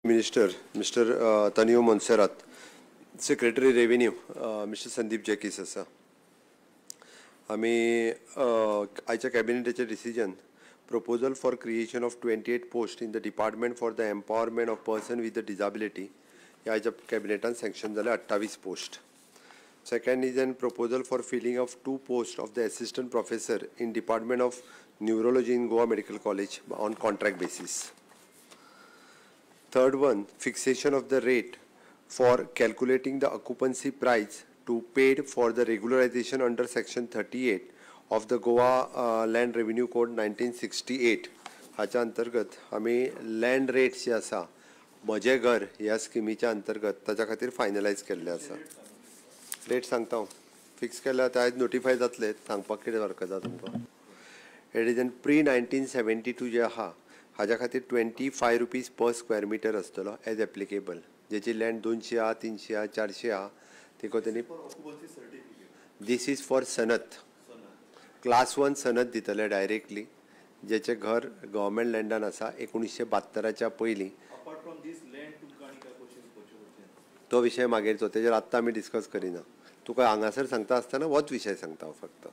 Minister Mister Tanio Monserrate, Secretary Revenue Mister Sandeep Jacques आसा. आमी आयच्या कॅबिनेटाचें decision, proposal for creation of 28 post in the Department for the Empowerment of Person with the Disability, ह्या आयच्या कॅबिनेटान sanction जालें 28 post. Second is an proposal for filling of 2 post of the assistant professor in Department of Neurology in Goa Medical College on contract basis. Third one, fixation of the rate for calculating the occupancy price to paid for the regularization under section 38 of the Goa Land Revenue Code 1968. हाच्या अंतर्गत आमी land rates जे आसा म्हजें घर ह्या स्किमीच्या अंतर्गत ताच्या खातीर फायनलायज केल्ले आसा. रेट सांगता हांव, फिक्स केल्या ते आयज नोटिफाय जातले, सांगपाक कितें हरकत आसा तुमकां. It is an pre 1972 जे आहा हाज्या खातीर 25 rupees per square metre आसतलो एज एप्लिकेबल. जेची लँड 200 आहा, 300 आहा, 400 आहा, तिका तेणी this is for सनत, क्लास 1 सनत दितले डायरेक्टली जेचें घर गव्हर्मेंट लँडान आसा 1972 पयलीं. तो विशय मागीरचो, तेजेर आत्तां आमी डिस्कस करिना. तुका हांगासर सांगता आसतना होच विशय सांगता हांव फक्त.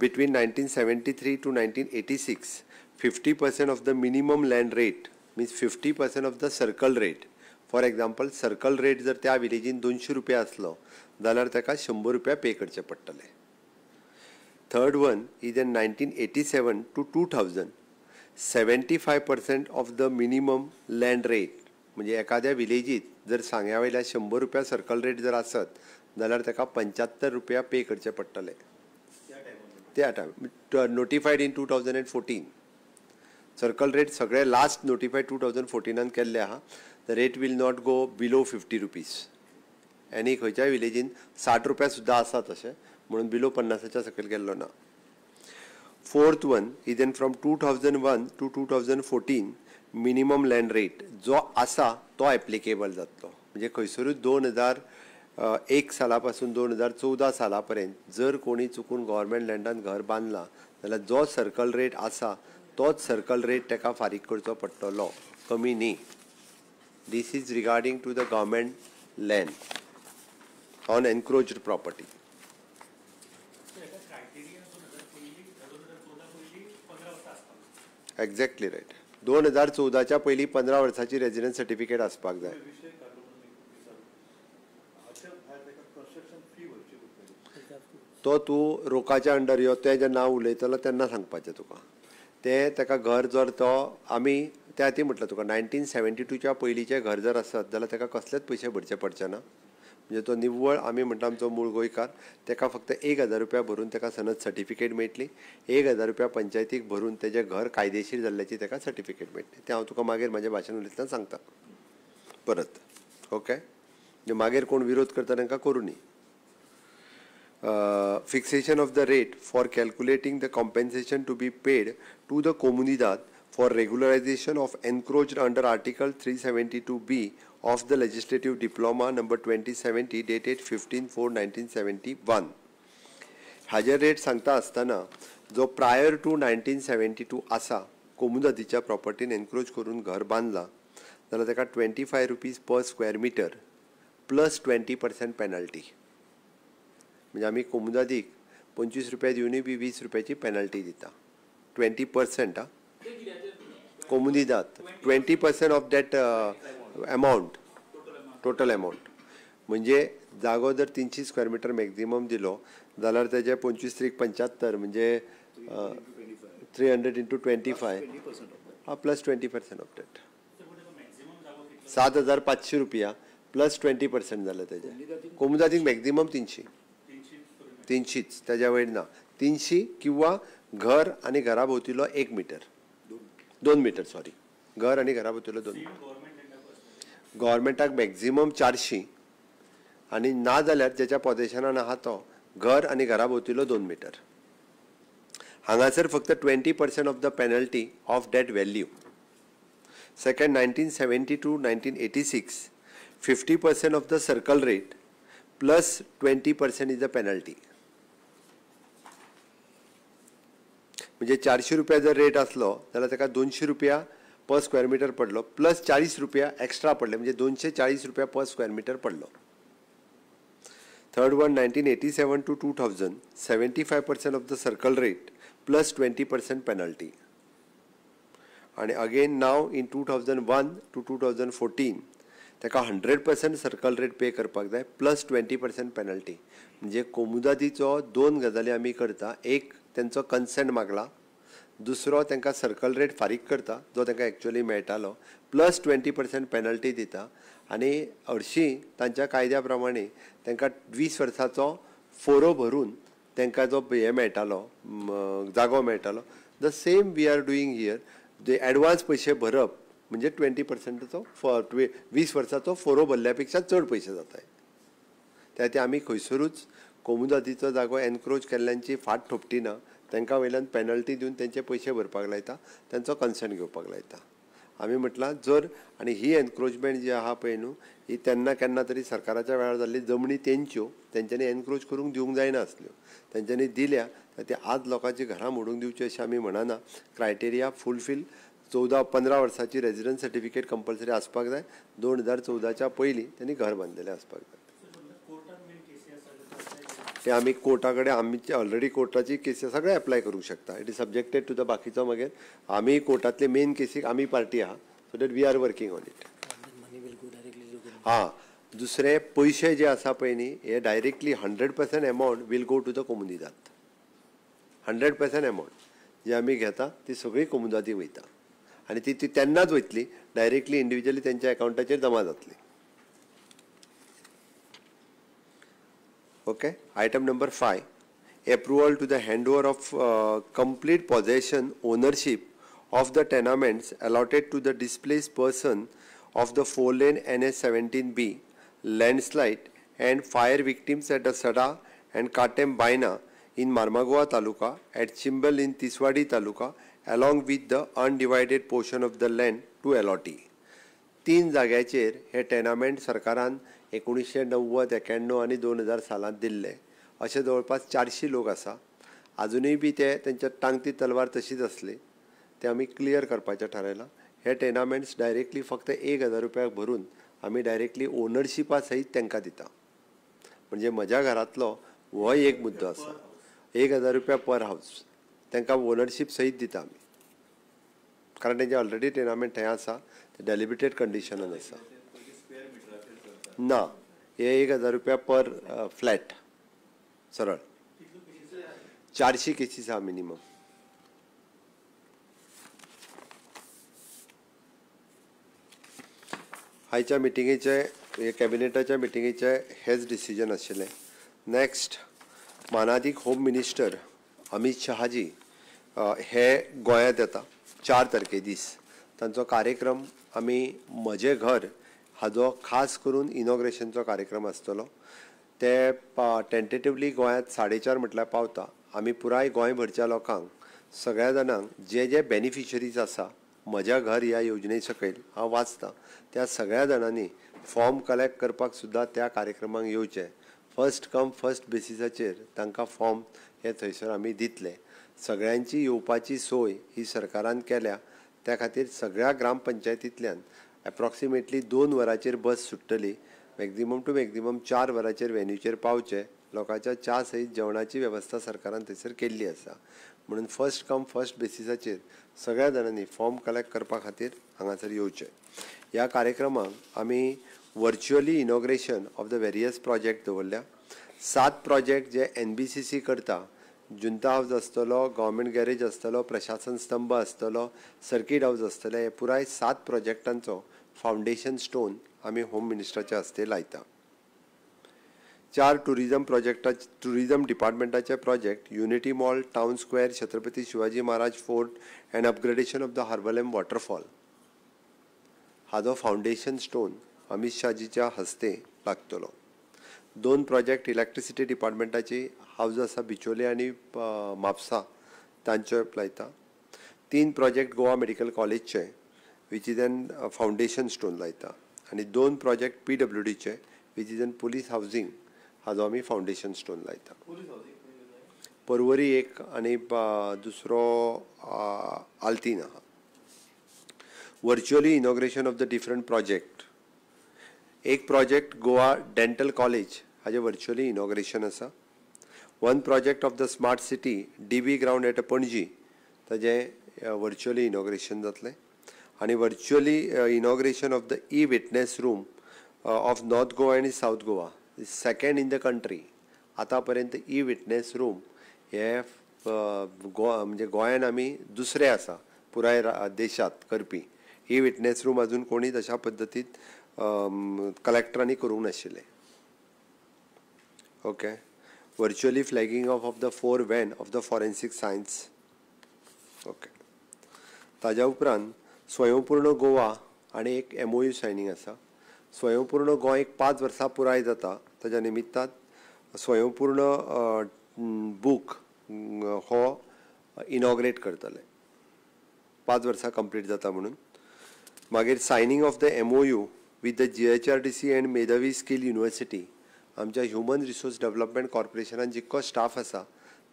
Between 1973 to 1986 50% of the minimum land rate, means 50% of the circle rate. For example, circle rate जर त्या विलेजीन 200 रुपया आसलो जाल्यार ताका 100 रुपया पे करचे पडटले. Third one is in 1987 to 2000 75% of the minimum land rate, म्हणजे एखाद्या विलेजीत जर सांग्या वयल्या 100 रुपया सर्कल रेट जर आसत जाल्यार ताका 75 रुपया पे करचे पडटले त्या time. Notified in 2014 circle rate सगळे लास्ट नोटिफाय 2014 केल्ले आहा. The rate will not go below 50 rupees. आनी खंयच्याय विलेजीन 60 रुपया सुद्दां आसा तशें, म्हणून बिलो 50च्या सकयल गेल्लो ना. Fourth one is in from 2001 to 2014 minimum land rate जो आसा तो एप्लिकेबल जातलो. म्हणजे खंयसरूच 2001 साला पासून 2014 साला पर्यंत जर कोणी चुकून गव्हर्मेंट लँडान घर बांदला जाल्यार जो सर्कल रेट आसा तोच सर्कल रेट ताका फारीक करचो पडटलो, कमी न्ही. This is regarding to the government land on encroached property. Exactly right. 2014च्या पयलीं 15 वर्सांची रेजिडन्स सर्टिफिकेट आसपाक जाय. तो तूं रोकाच्या अंडर यो, तें जेन्ना हांव उलयतलो तेन्ना सांगपाचें तुका. तें ताका घर जर तो आमी त्या खातीर म्हटलें तुका 1972च्या पयलींचें घर जर आसत जाल्यार ताका कसलेच पयशे भरचे पडचे ना. म्हणजे तो निव्वळ आमी म्हणटा आमचो मूळ गोंयकार, ताका फक्त 1000 रुपया भरून ताका सनद सर्टिफिकेट मेळटली. 1000 रुपया पंचायतीक भरून तेजें घर कायदेशीर जाल्ल्याची ताका सर्टिफिकेट मेळटली. तें हांव तुका मागीर म्हाजें भाशण उलयतना सांगता परत. ओके, म्हणजे मागीर कोण विरोध करता तांकां करूं न्ही. Fixation of the rate for calculating the compensation to be paid to the Comunidade for regularization of encroached under Article 372B of the Legislative Diploma number 2070 dated 15/4/1971. हाजेर रेट सांगता आसतना जो प्रायर टू 1972 आसा कोमुनिदादीच्या प्रॉपर्टीन एनक्रोच करून घर बांदला जाल्यार ताका 25 rupees per square metre plus 20% penalty. म्हणजे आमी कोमुनिदादीक 25 रुपया दिवनूय बी 20 रुपयाची पेनल्टी दिता. 20% आं, comunidade 20% of that amount, total amount. म्हणजे जागो जर 300 स्क्वेअर मिटर मॅक्झिमम दिलो जाल्यार तेजे 25 त्रीक 75, म्हणजे 300 into 25 plus 20% of that 7500 रुपया प्लस 20% जालें तेजें. कोमुनिदादीक मॅक्झिमम 300, 300च, तेज्या वयर ना. 300 किंवा घर आनी घरा भोंवतीलो 1 मिटर, 2 मिटर सॉरी, घर आनी घरा भोंवतीलो 2 मिटर. गव्हर्मेंटाक मॅक्झिमम 400 आनी ना जाल्यार जेच्या पॉझेशनान आहा तो घर आनी घरा भोंवतीलो 2 मिटर. हांगासर फक्त 20% of the penalty of that value. Second, 1972 to 1986 50% of the circle rate plus 20% is the penalty. म्हणजे 400 रुपया जर रेट आसलो जाल्यार ताका 200 रुपया पर स्क्वेअर मिटर पडलो, प्लस 40 रुपया एक्स्ट्रा पडले, म्हणजे 240 रुपया पर स्क्वेअर मिटर पडलो. Third one 1987 to 2000 75% of the circle rate plus 20% penalty. आणि again now in 2001 to 2014 ताका 100% सर्कल रेट पे करपाक जाय प्लस 20% पेनल्टी. म्हणजे कोमुदादीचो दोन गजाली आमी करता, एक तेंचो कन्सेंट मागला, दुसरो तांकां सर्कल रेट फारीक करता जो तांकां एक्चुअली मेळटालो, प्लस 20% पेनल्टी दिता. आनी हरशीं तांच्या कायद्या प्रमाणे तांकां 20 वर्साचो फोरो भरून तांकां जो हें मेळटालो, जागो मेळटालो. The same we are doing here. J advance पयशे भरप म्हणजे 20%चो 20 वर्साचो फोरो भरल्या पेक्षा चड पयशे जाताय. त्या खातीर आमी खंयसरूच कोमुदादीचो जागो एनक्रोच केल्ल्यांची फाट थोपटिना, तांकां वयल्यान पेनल्टी दिवन तेंचे पयशे भरपाक लायता, तेंचो कन्सेंट घेवपाक लायता. आमी म्हटलां जर आनी ही एनक्रोचमेंट जी आहा पळय न्हू, ही तेन्ना केन्ना तरी सरकाराच्या वेळार जाल्ली जमनी तेंच्यो, तेंच्यांनी एनक्रोच करूंक दिवंक जायना आसल्यो, तेंच्यांनी दिल्या. ते आज लोकांची घरां मोडूंक दिवची अशें आमी म्हणना. क्रायटेरिया फुलफील 14-15 वर्साची रेजिडन्स सर्टिफिकेट कंपल्सरी आसपाक जाय. 2014च्या पयलीं तेणी घर बांदलेलें आसपाक जाय. ते आमी कोर्टा कडेन आमची ऑलरेडी कोर्टाची केसी सगळे एप्लाय करूंक शकता. It is subjected to the बाकीचो मागीर आमी कोर्टांतले मेन केसीक आमी पार्टी आहा, so that we are working on it. हां, दुसरे पयशे जे आसा पळय न्ही, हे directly 100% amount will go to the Comunidade. 100% amount जे आमी घेता ती सगळी कोमुनिदादी वयता आनी ती तेन्नाच वयतली, डायरेक्टली इंडिविज्युअली तेंच्या एकावंटाचेर जमा जातली. Okay, item number 5, approval to the handover of complete possession ownership of the tenements allotted to the displaced person of the 4-lane NH17B landslide and fire victims at the Sada and Katem Baina in Marmagoa Taluka, at Chimbel in Tiswadi Taluka, along with the undivided portion of the land to allottee. 3 जाग्याचेर हे tenement सरकारान 1990, 91 आनी 2000 सालांत दिल्ले. अशे जवळपास 400 लोक आसा, आजुनूय बी ते तेंच्या टांगती तलवार तशीच आसली. ते आमी क्लियर करपाचें थारायलां. हे टेनामेंट्स डायरेक्टली फक्त 1000 रुपयाक भरून आमी डायरेक्टली ओनरशिपा सहीत तांकां दिता. म्हणजे म्हज्या घरांतलो होय एक मुद्दो आसा. 1000 रुपया पर हावस तांकां ओनरशीप सहीत दिता आमी, कारण तेंचे ऑलरेडी टेनामेंट थंय आसा, ते डेलिबिरेटेड कंडिशनान आसा. ना, हे 1000 रुपया पर फ्लॅट सरळ 400 केसीस आहा मिनिमम. आयच्या मिटिंगेचे, कॅबिनेटाच्या मिटिंगेचे हेच डिसिजन आशिल्लें. नेक्स्ट, मानादीक होम मिनिस्टर अमित शहाजी हे गोंयांत येता 4 तारखे दीस. तांचो कार्यक्रम आमी म्हजें घर हाजो खास करून इनॉग्रेशनचो कार्यक्रम आसतलो. ते टेंटेटिवली गोंयांत 4:30 म्हटल्यार पावता. आमी पुराय गोंयभरच्या लोकांक सगळ्या जाणांक जे जे बेनिफिशरीज आसा म्हज्या घर ह्या योजने सकयल हांव वाचतां, त्या सगळ्या जाणांनी फॉर्म कलेक्ट करपाक सुद्दां त्या कार्यक्रमाक येवचें. फर्स्ट कम फर्स्ट बेसिसाचेर तांकां फॉर्म हे थंयसर आमी दितले. सगळ्यांची येवपाची सोय ही सरकारान केल्या, त्या खातीर सगळ्या ग्रामपंचायतींतल्यान एप्रॉक्सिमेटली 2 वरांचेर बस सुट्टली. मॅक्झिमम टू मॅक्झिमम 4 वरांचेर वेन्यूचेर पावचे. लोकांच्या च्या सयत जेवणाची वेवस्था सरकारान थंयसर केल्ली आसा. म्हणून फर्स्ट कम फर्स्ट बेसिसाचेर सगळ्या जाणांनी फॉर्म कलेक्ट करपा खातीर हांगासर येवचें. ह्या कार्यक्रमाक आमी virtually inauguration of the various project दवरल्या. 7 प्रोजेक्ट जे NBCC करता, जुंता हावज आसतलो, गव्हर्मेंट गॅरेज आसतलो, प्रशासन स्तंभ आसतलो, सर्कीट हावज आसतले, हे पुराय 7 प्रोजेक्टांचो फावंडेशन स्टोन आमी होम मिनिस्टराच्या हस्ते लायता. 4 टुरिजम प्रोजेक्टा, टुरिजम डिपार्टमेंटाचे project unity mall, town square, Chhatrapati Shivaji Maharaj fort and upgradation of the Harvalem waterfall हाजो फावंडेशन स्टोन अमित शाहजीच्या हस्ते लागतलो. 2 प्रोजेक्ट इलेक्ट्रिसिटी डिपार्टमेंटाची हावज आसा बिचोले आनी म्हापसा तांचो लायता. 3 प्रोजेक्ट गोवा मेडिकल कॉलेजचे which is an foundation stone लायता आनी 2 project PWDचे which is an police housing हाजो आमी फावंडेशन स्टोन लायता. परवरी एक आनी दुसरो आल्तीन आहा. Virtually inauguration of the different project. एक प्रोजेक्ट गोवा डेंटल कॉलेज हाजें वर्च्युअली इनॉग्रेशन आसा. One project of the smart city DB ground at Panaji ताजें वर्च्युअली इनॉग्रेशन जातलें. आनी virtually inauguration of the e witness room of North Goa आनी South Goa, second in the country. आतां पर्यंत E witness room हे गोवा म्हणजे गोंयान आमी दुसरे आसा पुराय देशांत करपी. ई विटनेस रूम अजून कोणीच अशा पद्दतीन कलेक्टरांनी करूंक नाशिल्लें. Okay, virtually flagging off of the 4 van of the forensic science. Okay, ताज्या उपरांत स्वयंपूर्ण गोवा आनी एक MOU shining आसा. स्वयंपूर्ण गोंय एक 5 वर्सां पुराय जाता, ताज्या निमित्तान स्वयंपूर्ण बूक हो इनॉग्रेट करतले, 5 वर्सां कंप्लीट जाता म्हणून. मागीर signing of the MOU with the GHRDC and Medhavi skill university. आमच्या ह्युमन रिसोर्स डेवलपमेंट कॉर्पोरेशनान जितको स्टाफ आसा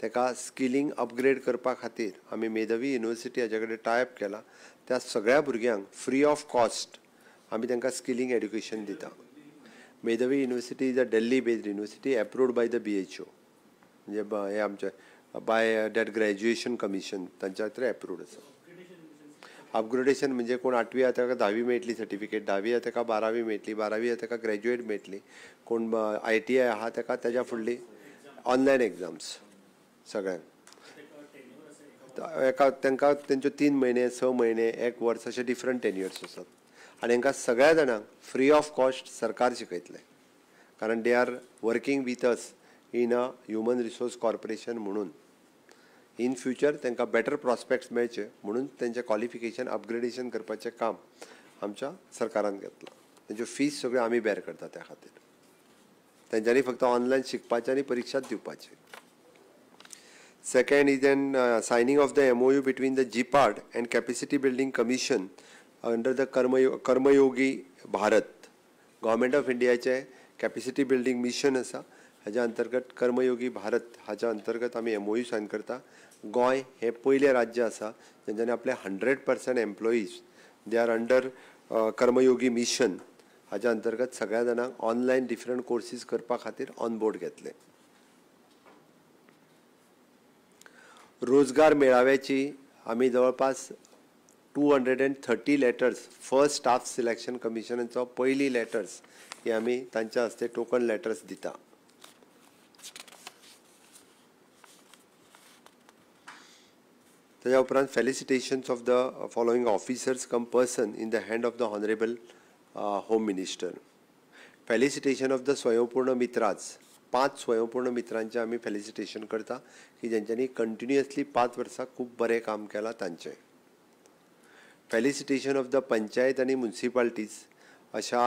ताका स्किलींग अपग्रेड करपा खातीर आमी मेधावी युनिवर्सिटी हाजे कडेन टायप केला. त्या सगळ्या भुरग्यांक फ्री ऑफ कॉस्ट आमी तांकां स्किलींग एड्युकेशन दिता. Medhavi university is a Delhi based university approved by the BHO, म्हणजे हे आमचे बाय that graduation commission तांच्या खातीर एप्रूव्ड आसा. अपग्रेडेशन म्हणजे कोण 8वी आहा ताका 10वी मेळटली सर्टिफिकेट, 10वी आहा ताका 12वी मेळटली, 12वी आहा ताका ग्रॅज्युएट मेळटली, कोण ITI आहा ताका ताज्या फुडली ऑनलायन एग्जाम्स सगळ्यांक एका तांकां तेंच्यो 3 म्हयने 6 म्हयने 1 वर्स अशे डिफरंट टेन्युअर्स आसात. आनी हांकां सगळ्या जाणांक फ्री ऑफ कॉस्ट सरकार शिकयतलें, कारण they are working with us in a human resource corporation म्हणून इन फ्युचर तांकां बेटर प्रॉस्पेक्ट्स मेळचे म्हणून तेंचें क्वॉलिफिकेशन अपग्रेडेशन करपाचें काम आमच्या सरकारान घेतलां. तेंच्यो फीज सगळ्यो आमी बेर करता, त्या खातीर तेंच्यांनी फक्त ऑनलायन शिकपाचें आनी परिक्षा दिवपाची. Second is an signing of the MOU between the GPAD and capacity building commission under the Karmayogi Bharat. Government of इंडियाचें capacity building mission आसा, हाज्या अंतर्गत कर्मयोगी भारत हाज्या अंतर्गत आमी MOU sign करता. गोंय हें पयलें राज्य आसा जेंच्यांनी आपले 100% employees they are under Karmayogi mission हाज्या अंतर्गत सगळ्या जाणांक ऑनलायन डिफरंट कोर्सीस करपा खातीर ऑन बोर्ड घेतले. रोजगार मेळाव्याची आमी जवळपास 230 लेटर्स फर्स्ट स्टाफ सिलेक्शन कमिशनाचो पयली लेटर्स ही आमी तांच्या हस्ते टोकन लेटर्स दिता. ताज्या उपरांत felicitations of the following officers cum person in the hand of the honourable home minister. Felicitation of the Swayampurna Mitras, 5 Swayampurna मित्रांचें आमी फेलिसिटेशन करता की जेंच्यांनी कंटिन्युअसली 5 वर्सां खूब बरें काम केलां तांचें. फेलिसिटेशन ऑफ the panchayat आनी मुन्सिपाल्टीज अशा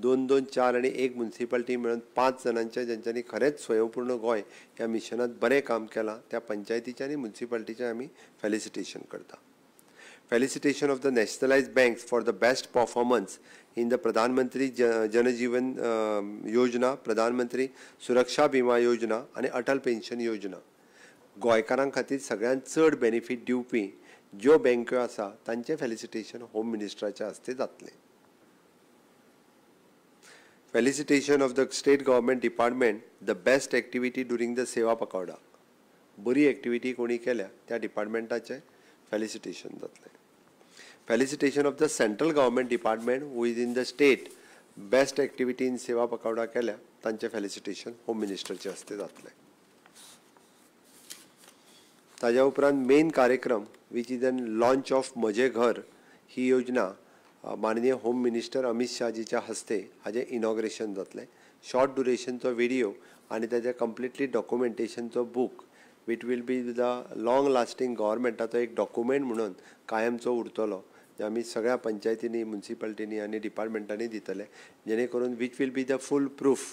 2, 2, 4 आनी 1 मुन्सिपाल्टी मेळून 5 जाणांचें जेंच्यांनी खरेंच स्वयंपूर्ण गोंय ह्या मिशनांत बरें काम केलां त्या पंचायतीचें आनी मुन्सिपाल्टीचें आमी फेलिसिटेशन करता. Felicitation of the nationalise banks for the best performance in the Pradhan Mantri Janjeevan Yojana, Pradhan Mantri Suraksha Bima Yojana आनी अटल पेन्शन योजना. गोंयकारां खातीर सगळ्यांत चड बेनिफीट दिवपी ज्यो बँक्यो आसा तांचें फेलिसिटेशन होम मिनिस्टराच्या हस्ते जातलें. Felicitation of the state government department the best activity during the Seva Pakhwada, बरी एक्टिविटी कोणी केल्या त्या डिपार्टमेंटाचें फेलिसिटेशन जातलें. Felicitation of the central government department who is in the state best activity in Seva Pakhwada केल्या तांचें felicitation home मिनिस्टरचे हस्ते जातलें. ताज्या उपरांत मेन कार्यक्रम which is an launch of Mhaje Ghar ही योजना माननीय होम मिनिस्टर अमित शहाजीच्या हस्ते हाजें इनॉग्रेशन जातलें. शॉर्ट ड्युरेशनचो व्हिडियो आनी ताजें कंप्लिटली डॉक्युमेंटेशनचो book which will be the long lasting गव्हर्मेंटाचो एक डॉक्युमेंट म्हणून कायमचो उरतलो, जे आमी सगळ्या पंचायतींनी मुन्सिपाल्टींनी आनी डिपार्टमेंटांनी दितले, जेणे करून which will be the full proof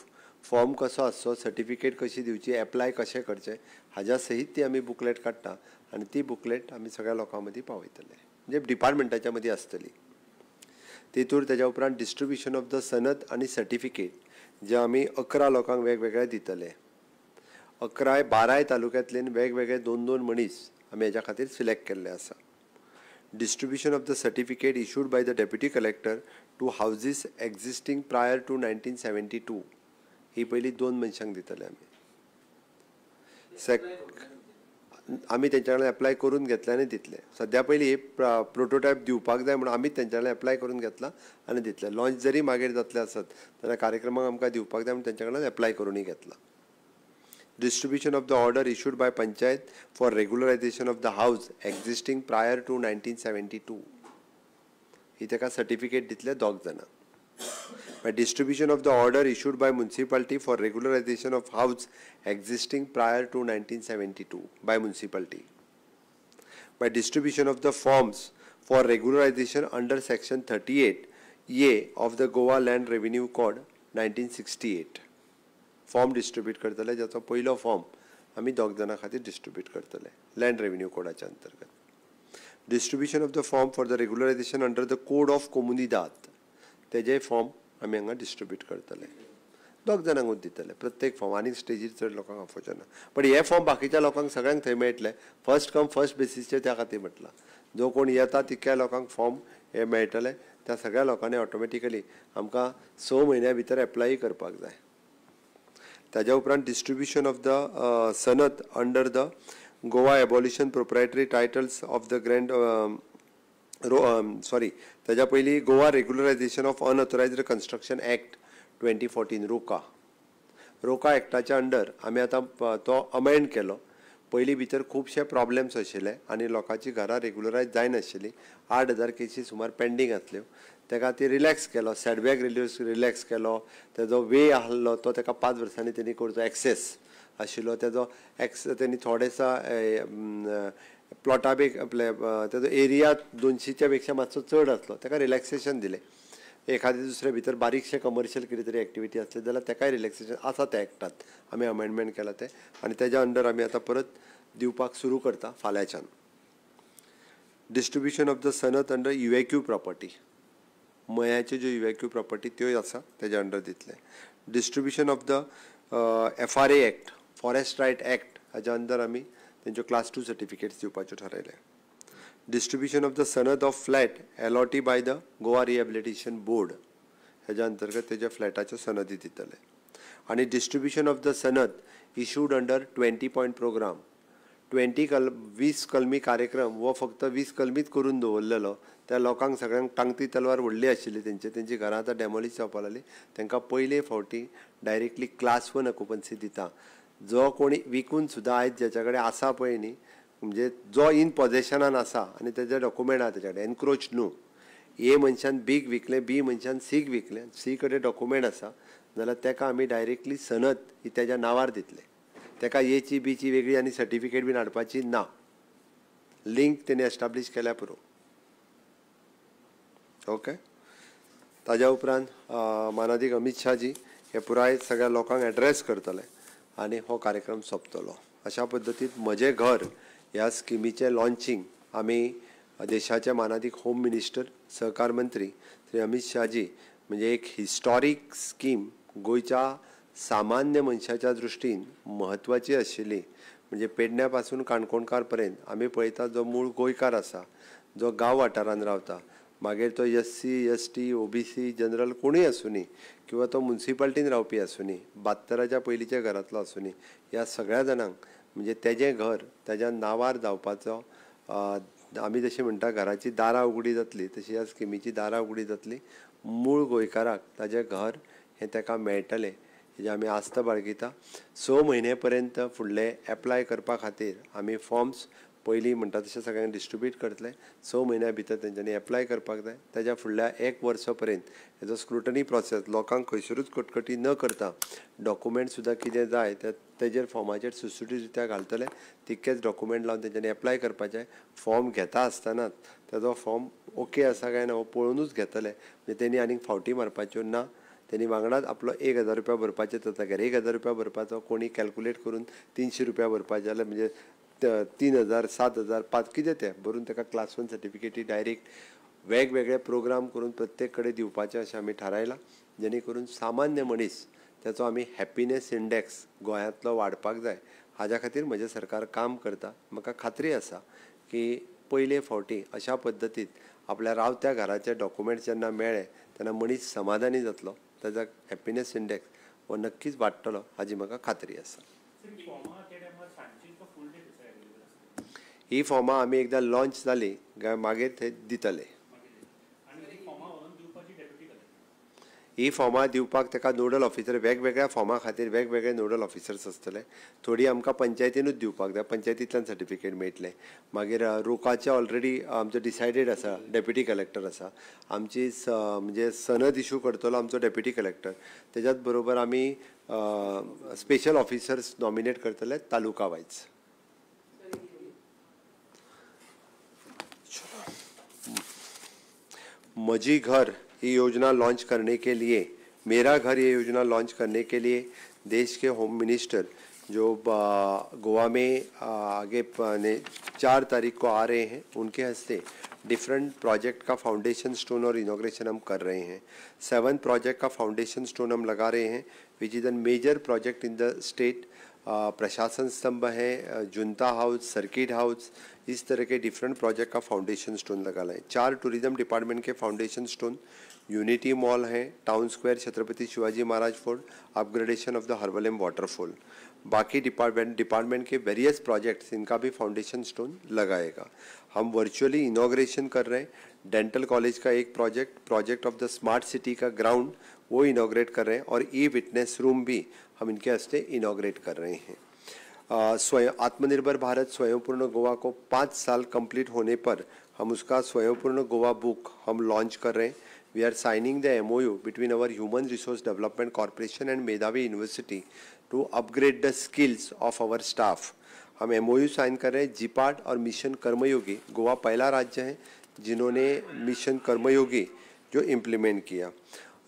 form कसो आसचो, सर्टिफिकेट कशी दिवची, एप्लाय कशें करचें हाज्या सहीत ती आमी बुकलेट काडटा आनी ती बुकलेट आमी सगळ्या लोकां मदीं पावयतले, म्हणजे डिपार्टमेंटाच्या मदीं आसतली. तेतूर तेज्या उपरांत डिस्ट्रिब्युशन ऑफ the सनद आनी सर्टिफिकेट जे आमी 11 लोकांक वेगवेगळे दितले. 11 12 तालुक्यांतल्यान वेगवेगळे 2-2 मनीस आमी हेज्या खातीर सिलेक्ट केल्ले आसा. Distribution of the certificate issued by the deputy collector to houses existing prior to 1972. ही पयली 2 मनशांक दितले आमी. आमी तेंच्या कडल्यान एप्लाय करून घेतले आनी दितले. सद्या पयली प्रोटोटायप दिवपाक जाय म्हणून आमी तेंच्या कडल्यान एप्लाय करून घेतला आनी दितले. लॉन्च जरी मागीर जातले आसत जाल्यार कार्यक्रमाक आमकां दिवपाक जाय म्हणून तेंच्या कडल्यान एप्लाय करूनय घेतला. Distribution of the order issued by panchayat for regularization of the house existing prior to 1972. ही ताका सर्टिफिकेट दितले 2 जाणांक. By distribution of the order issued by municipality for regularization of house existing prior to 1972 by municipality. By distribution of the forms for regularization under section 38A of the Goa Land Revenue Code 1968. Form distribute करतले, जाचो पयलो form आमी 2 जाणां खातीर distribute करतले land revenue कोडाच्या अंतर्गत. Distribution of the form for the regularization under the code of Comunidade, तेजे form आमी हांगा डिस्ट्रिब्यूट करतले. 2 जाणांकूच दितले प्रत्येक फॉर्म, आनी स्टेजीर चड लोकांक आफोवचे ना. पण हे फॉर्म बाकीच्या लोकांक सगळ्यांक थंय मेळटले, फर्स्ट कम फर्स्ट बेसीसचेर. त्या खातीर म्हटलां जो कोण येता तितक्या लोकांक फॉर्म हे मेळटले. त्या सगळ्या लोकांनी ऑटोमॅटिकली आमकां 6 म्हयन्या भितर एप्लाय करपाक जाय. ताज्या उपरांत distribution of the sanad under the Goa abolition proprietary titles of the grand sorry ताज्या पयलीं Goa regularization of unauthorized construction act 2014 ROCA. ROCA एक्टाच्या under आमी आतां तो अमेंड केलो. पयलीं भितर खुबशे प्रॉब्लेम्स आशिल्ले आनी लोकांची घरां रेगुलरायज जायनाशिल्लीं. 8000 केसी सुमार पेंडींग आसल्यो. ताका ती रिलॅक्स केलो, सेटबॅक रिलॅक्स केलो. तेजो वे आहलो तो ताका 5 वर्सांनी तेणी करचो एक्सेस आशिल्लो तेजो एक्स तेणी थोडेसा प्लॉटा बी आपले तेजो एरिया 200च्या पेक्षा मातसो चड आसलो, ताका रिलॅक्सेशन दिलें. एखादे दुसरे भितर बारीकशे कमर्शियल कितें तरी एक्टिविटी आसली जाल्यार ताकाय रिलॅक्सेशन आसा त्या एक्टांत आमी अमेंडमेंट केला तें, आनी तेज्या अंडर आमी आतां परत दिवपाक सुरू करता फाल्यांच्यान. Distribution of the sanad under evacuee property, मयाच्यो ज्यो इव्हॅक्यू प्रॉपर्टी त्योय आसा तेज्या अंडर दितले. Distribution of the FRA act, forest right act, हाज्या अंडर आमी तेंच्यो क्लास 2 सर्टिफिकेट्स दिवपाच्यो थारायलें. Distribution of the sanad of flat allottee by the Goa rehabilitation board, हेज्या अंतर्गत तेज्या फ्लॅटाच्यो सनदी दितले. आनी distribution of the sanad issued under 20 point programme. 20 कलमी कार्यक्रम हो फक्त 20 कलमीच करून दवरलेलो. त्या लोकांक सगळ्यांक टांगती तलवार व्हडली आशिल्ली तेंची, तेंची घरां आतां डॅमोलिश जावपाक लागली. तांकां पयले फावटी डायरेक्टली क्लास 1 ऑक्युपन्सी दिता. जो कोणी विकून सुद्दां आयज ज्याच्या कडेन आसा पळय न्ही, म्हणजे जो इन पॉझेशनान आसा आनी तेजे डॉक्युमेंट आसा तेच्या कडेन, एनक्रोच न्हू. ए मनशान बीक विकलें, बी मनशान सीक विकलें, सी कडेन डॉक्युमेंट आसा जाल्यार ताका आमी डायरेक्टली सनद ही तेज्या नांवार दितले. ताका एची बीची वेगळी आनी सर्टिफिकेट बीन हाडपाची ना. लिंक तेणी एस्टाब्लीश केल्या पुरो. ओके. ताज्या उपरांत मानादीक अमीत शाहजी हे पुराय सगळ्या लोकांक एड्रेस करतले आनी हो कार्यक्रम सोंपतलो. अशा पद्दतीन म्हजें घर ह्या स्किमीचें लॉन्चींग आमी देशाचे मानादीक होम मिनिस्टर, सहकार मंत्री श्री अमीत शाहजी, म्हणजे एक हिस्टॉरीक स्कीम गोंयच्या सामान्य मनशाच्या दृश्टीन म्हत्वाची आशिल्ली. म्हणजे पेडण्या पासून काणकोणकार पर्यंत आमी पळयता जो मूळ गोंयकार आसा, जो गांव वाठारांत रावता, मागीर तो SC, ST, OBC, general कोणूय आसुनी किंवा तो मुन्सिपाल्टीन रावपी आसुनी, 72च्या पयलींच्या घरांतलो आसुनी, ह्या सगळ्या जाणांक म्हणजे तेजें घर तेज्या नांवार जावपाचो, आमी जशें म्हणटा घराची दारां उगडी जातली तशी ह्या स्किमीची दारां उगडी जातली. मूळ गोंयकाराक ताजें घर हें ताका मेळटलें हेजी आमी आस्त बाळगिता. 6 म्हयने पर्यंत फुडले एप्लाय करपा खातीर आमी फॉर्म्स पयलीं म्हणटा तशें सगळ्यांक डिस्ट्रिब्यूट करतले. 6 म्हयन्या भितर तेंच्यांनी एप्लाय करपाक जाय. तेज्या फुडल्या 1 वर्सा पर्यंत हेजो स्क्रुटनी प्रोसेस लोकांक खंयसरूच कटकटी न करता डॉक्युमेंट सुद्दां कितें जाय तेजेर फॉर्माचेर सुटसुटीत रित्या घालतले. तितकेच डॉक्युमेंट लावन तेंच्यांनी एप्लाय करपाचें. फॉर्म घेता आसतनाच तेजो फॉर्म ओके आसा काय ना हो पळोवनूच घेतले, म्हणजे तेणी आनीक फावटी मारपाच्यो ना. तेणी वांगडाच आपलो 1000 रुपया भरपाचे त्या जाग्यार 1000 रुपया भरपाचो, कोणी कॅल्कुलेट करून 300 रुपया भरपाचे जाल्यार म्हणजे 3000, 7000, 5 कितें तें भरून ताका क्लास 1 सर्टिफिकेटी डायरेक्ट वेगवेगळे प्रोग्राम करून प्रत्येक कडेन दिवपाचें अशें आमी थारायलां, जेणे करून सामान्य मनीस तेचो आमी हॅपिनेस इंडेक्स गोंयांतलो वाडपाक जाय. हाज्या खातीर म्हजें सरकार काम करता. म्हाका खात्री आसा की पयले फावटी अशा पद्दतीन आपल्या रावत्या घराचे डॉक्युमेंट्स जेन्ना मेळ्ळे तेन्ना मनीस समाधानी जातलो, ताचा हॅपिनेस इंडेक्स हो नक्कीच वाडटलो हाजी म्हाका खात्री आसा. ही फॉर्मां आमी एकदां लॉन्च जाली काय मागीर थंय दितले. ही फॉर्मां दिवपाक ताका नोडल ऑफिसर, वेगवेगळ्या फॉर्मा खातीर वेगवेगळे नोडल ऑफिसर्स आसतले. थोडी आमकां पंचायतीनूच दिवपाक जाय, पंचायतींतल्यान सर्टिफिकेट मेळटलें. मागीर रोकाचे ऑलरेडी आमचो डिसायडेड आसा, डेप्युटी कलेक्टर आसा आमची, म्हणजे सनद इशू करतलो आमचो डेप्युटी कलेक्टर. तेज्याच बरोबर आमी स्पेशल ऑफिसर्स नॉमिनेट करतले तालुका वायज. म्हजी घर ये योजना लॉन्च करने के लिए, मेरा घर ये योजना लॉन्च करने के लिए देश के होम मिनिस्टर जो गोवा में आगे 4 तारीख को आ रहे हैं, उनके हस्ते डिफरेंट प्रोजेक्ट का फाउंडेशन स्टोन और इनॉग्रेशन हम कर रहे हैं. 7 प्रोजेक्ट का फाउंडेशन स्टोन हम लगा रहे हैं, which is a major project in the state. प्रशासन स्तंभ है, जुंता हाउस, सर्किट हाउस, इस तरह के डिफरेंट प्रोजेक्ट का फाउंडेशन स्टोन लगा रहे हैं. 4 टूरिज़्म डिपार्टमेंट के फाउंडेशन स्टोन, यूनिटी मॉल है, town square, Chhatrapati Shivaji Maharaj fort, upgradation of the Harvalem waterfall, बाकी डिपार्टमेंट के वेरियस प्रोजेक्ट्स, इनका भी फाउंडेशन स्टोन लगाएगा. हम वर्चुअली इनॉग्रेशन कर रहे हैं डेंटल कॉलेज का एक project, project of the smart city का ग्राउंड वो इनॉग्रेट कर रहे हैं, और ई विटनेस रूम भी हम इनके हस्ते इनॉग्रेट कर रहे हैं. स्वयं आत्मनिर्भर भारत स्वयंपूर्ण गोवा को 5 साल कंप्लीट होने पर हम उसका स्वयंपूर्ण गोवा बुक हम लॉन्च कर रहे हैं. We are signing the MOU between our Human Resource Development Corporation and Medhavi University to upgrade the skills of our staff. Hum MOU sign कर रहे हैं जीपाट और मिशन कर्मयोगी. गोवा पहला राज्य है जिन्होंने मिशन कर्मयोगी जो इम्प्लीमेंट किया.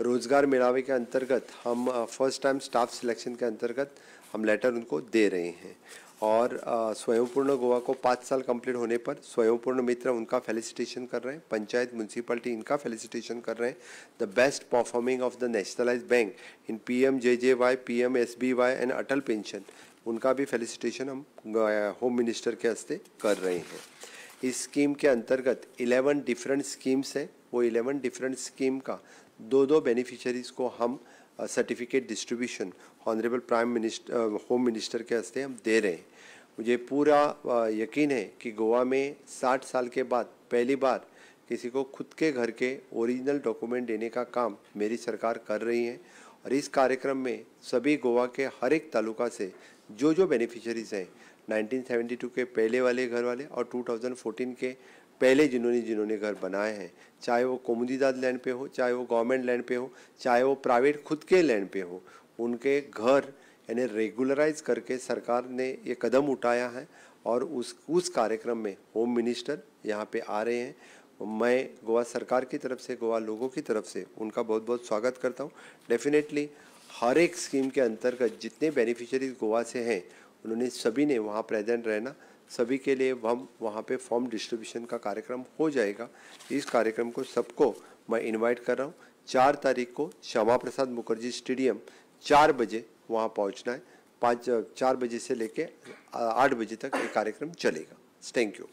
रोज़गार मेलावे के अंतर्गत हम फर्स्ट टाइम स्टाफ सिलेक्शन के अंतर्गत हम लेटर उनको दे रहे हैं. और स्वयंपूर्ण गोवा को 5 साल कंप्लीट होने पर स्वयंपूर्ण मित्र उनका फेलिसिटेशन कर रहे हैं, पंचायत म्यूनसिपलिटी इनका फेलिसिटेशन कर रहे हैं. The best performing of the nationalise bank in PMJJY, PMSBY and Atal pension, उनका भी फेलिसिटेशन हम होम मिनिस्टर के हस्ते कर रहे हैं. इस स्कीम के अंतर्गत 11 डिफरेंट स्कीम्स हैं, वो 11 डिफरेंट स्कीम का 2-2 बेनिफिशरीज़ को हम certificate distribution honourable prime minister home minister K हस्ते हम दे रहे हैं. मुझे पूरा यकीन है कि गोवा में 60 साल के बाद पहली बार किसी को खुद के घर के ओरिजिनल डॉक्यूमेंट देने का काम मेरी सरकार कर रही है. और इस कार्यक्रम में सभी गोवा के हर एक तालुका से जो जो बेनिफिशरीज़ हैं, 1972 के पहले वाले घर वाले और 2014 के पहले जिन्होंने जिन्होंने घर बनाए हैं, चाहे वो कोमुनिदाद लैंड पे हो, चाहे वो गवर्नमेंट लैंड पे हो, चाहे वो प्राइवेट खुद के लैंड पे हो, उनके घर यानी रेगुलराइज करके सरकार ने ये कदम उठाया है. और उस कार्यक्रम में होम मिनिस्टर यहाँ पे आ रहे हैं. मैं गोवा सरकार की तरफ से, गोवा लोगों की तरफ से उनका बहुत बहुत स्वागत करता हूँ. डेफिनेटली हर एक स्कीम के अंतर्गत जितने बेनिफिशरीज गोवा से हैं, उन्होंने सभी ने वहाँ प्रेजेंट रहना, सभी के लिए हम वहाँ पे फॉर्म डिस्ट्रीब्यूशन का कार्यक्रम हो जाएगा. इस कार्यक्रम को सबको मैं इनवाइट कर रहा हूँ. 4 तारीख को श्यामा प्रसाद मुखर्जी स्टेडियम 4 बजे वहाँ पहुँचना है. 4 बजे से लेके 8 बजे तक ये कार्यक्रम चलेगा. Thank you.